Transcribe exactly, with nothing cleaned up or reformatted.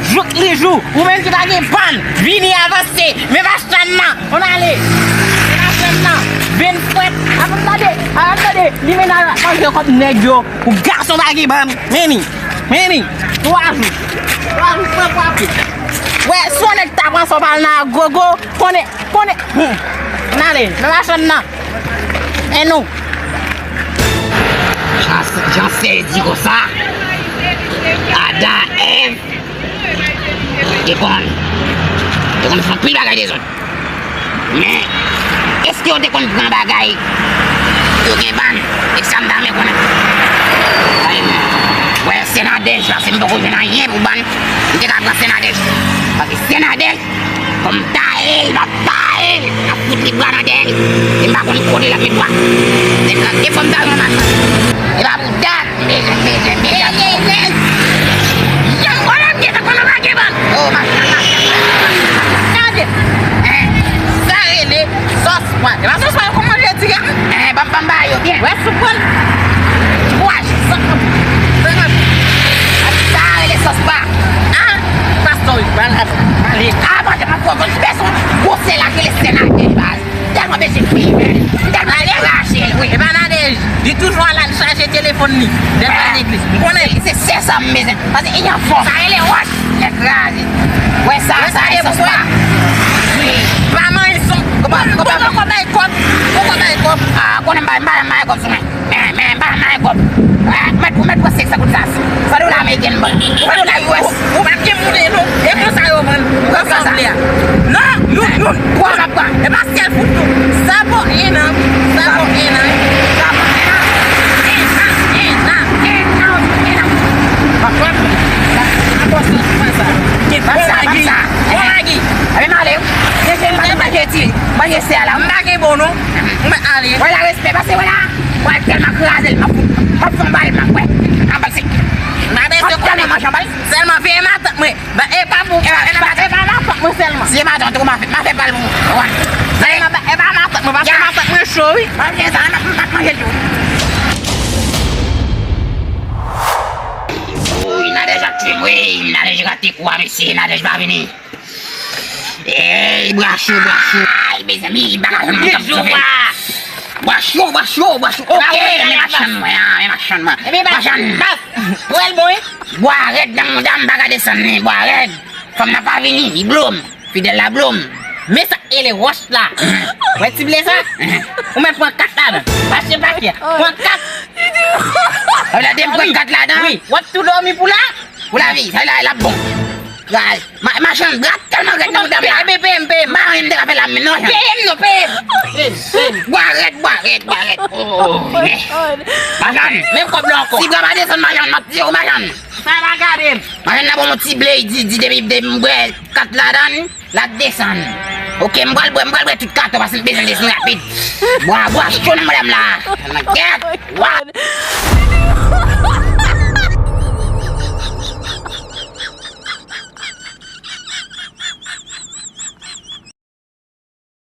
Jouk li jou, ou menm ki pa gen bann, vini avanse, men machann nan, ann ale, men machann nan, vin fwèt, ap tande, ap tande, li menaj ap manje kòb nèg yo, ou gason pa gen bann, men li, men li, twa jou, twa jou san frape. Wè, si yon nèg ta pran sa w pa al nan agogo, konnen, konnen, hmm, ann ale, men machann nan, men nou. Jan, jan sezi konsa, Adan, Èv, te konn, te konn fè anpil bagay dezòd. Men, èske yo te konn pran bagay yo gen bann? E sa m ta renmen konnen. Wè, Senadèj, paske m poko jwenn anyen pou bann, m te ka pran Senadèj. Paske Senadèj, fò m taye l, m ap taye l, m ap fout li bra nan dèyè l. E m pa konn kote l ap met bra. Se grande fò m taye yon machann. E pa pou dat. Mezanmi, mezanmi, mezanmi. Jan mwen menm gentan konn anba gen bann. Oh, machann, machann, machann, machann. Gade. Hein? Sa rele sòs pwa. E pa sòs pwa yo konn manje ti granm? Hein, ban m, ban m ba yo byen. Wè soup pran. Kouraj. Sa rele sòs pwa. Ah, pastè, wi, ban la. Ban li. Ah, bon, te mwen konn ki pèsòn. Gwosè la ki rele Senatè, baz. Tèlman bezwen pi, men. Tèlman ale rache l, wi. E pa Nadèj. Li toujou al chaje telefòn li. Lè l al legliz. M konnen. Se, se sa m bezwen. Paske li anfòm. Sa rele wòch. Nèg kraze. Wè sa, sa e sòs pwa. Wi. Pa manyen son. Kòman, kòman? Poko bay kòb. Poko bay kòb. Ah, konnen m bay, m bay, m bay kòb sou mwen. Men, men, m pa nan kòb. Ou mèt, ou mèt pran senk san goud sa. San dola ameriken m ban. San dola U S. Ou pa gen monnen non. E konsa yo vann. Ou konsa sa. Non, nou, nou. Pran, m ap pran. E pa sèl fout nou. Sa bon, en an. Sa bon, en an. Sa bon, en an. En an, en an, en an, en an. M ap pran. Sa, sa, sa, sa. Gen bon magi. Bon magi. Amen, ale. Gen, gen, pa gen magi, ti. Magi, se a la. M pa gen bon non. Ou mèt ale. Wè la, respè, pase, wè la. Mwen tèlman kraze l, m ap fout, m ap fè yon bal, m ap wè. Anba sèk. M ap tèlman manje yon bal. Sèlman veye matant mwen. Ba, e pa pou, e pa, e pa, e pa matant mwen sèlman. Si e matant ou, m a fè, m a fè bal pou ou. Wè. Sèlman ba, e pa matant mwen, paske matant mwen cho, wi. M ap fè sa, m ap, m ap manje l tou. Wi, Nadèj ap tchwe m, wi, Nadèj rate kou a, mesye, Nadèj pa vini. Ey, bwa cho, bwa cho. Ay, mezanmi, bagay mwen t ap sove. Bwa cho, bwa cho, bwa cho. Ok, men machann mwen an, men machann mwen. Machann. Bwa rèd nan mouda m, m pa ka desann li, bwa rèd. Fanm nan pa vini, li blo m. Fidèl la blo m. Men sa k rele wòch la. Wè ti ble sa? Ou mèt pran kat ladan. Mache pakè. Pran kat. Sa vle di m pran kat ladan? Wi. W ap tou dòmi pou la? Pou lavi, sa la, l ap bon. Gay, ma-, machann, bra tèlman rèd nan mouda m la. Peye m, peye m, peye m. M pa renmen m te ka fè la menm non, machann. Peye m non, peye m. Peye m, peye m. Bwa rèd, bwa rèd, bwa rèd. Oh, men. Machann. Men kòb la ankò. Si bra pa desann, machann, m ap tiye w, machann. Sa pa gade m. Machann nan bon, yon ti ble, di, di depi, depi m bwè kat ladan, l ap desann. Ok, m pral bwè, m pral bwè tout kat la, paske m bezwen desann rapid. Bwa, bwa cho nan mouda m la. Gèt, wa.